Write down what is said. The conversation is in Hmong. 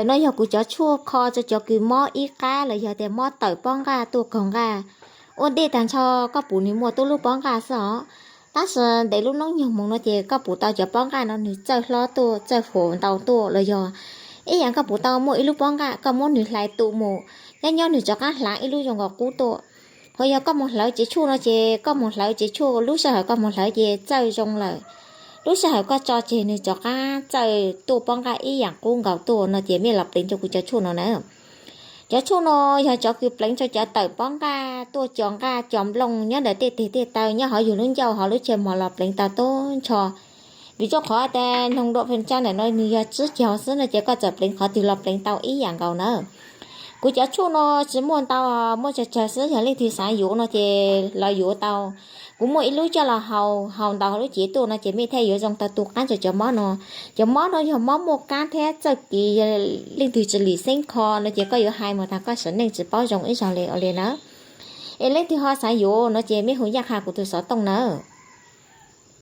Ntawm no yog kuv cov tshuaj kho rau cov kws mob ib qab los yog tias mob tawm pob nqaj tuaj kaug nqaj. Ua ntej tag nrho koj pum nws muaj tub lub pob nqaj xwb os. Tab sis ntev lub hnub nyoog moog no ces koj pum tau cov pob nqaj no nws txawj hlob tuaj, txawj huam ntau tuaj los yog ib yam koj pum tau muaj ib lub pob nqaj koj muab nws hlais tu mus, nyob nyob nws rov qab hlaav ib lub zoo nkaus qub tuaj. Hos yog koj moog hlawv tsev tshuaj no ces koj moog hlawv tsev tshuaj, lub sij hawm koj moog hlawv ces txawj zoo lawm. Lub sij hawm koj tso tseg nws rov qab txawj tuaj pob nqaj ib yam qub nkaus tuaj no ces mej los pleev rau kuv cov tshuaj no na. Cov tshuaj no yog cov kws pleev rau cov tawm pob nqaj tuaj co nqaj co nplooj nyob ntawm tej teg tej taw nyob hauv yug lub ncauj hauv lub chaw mos los pleev tau tub nrho. Vim rau qhov tas noog dua pha tsa ntawm no nws yog tsib caug xwb no ces koj txawm pleev qhov twg los pleev tau ib yam nkaus na. Kuv cov tshuaj no tsis muaj ntau, muaj tsawg tsawg xwb, yog leej twg xav yuav no ces los yuav tau. Kuv muaj ib lub coj los haus, haus ntaus hauv lub cev tuaj no ces mej thiaj yuav zoo tau tu qaab rau cov mob no. Cov mob no yog mob muaj kaab thiab txawj kis, leej twg tsis lim xeeb kho no ces koj yuav hais mus tag koj sim neej tsis paub zoo ib zaug li ua li na. Es leej twg ho xav yuav no ces mej hu yaj qha kuv tus xov tooj na.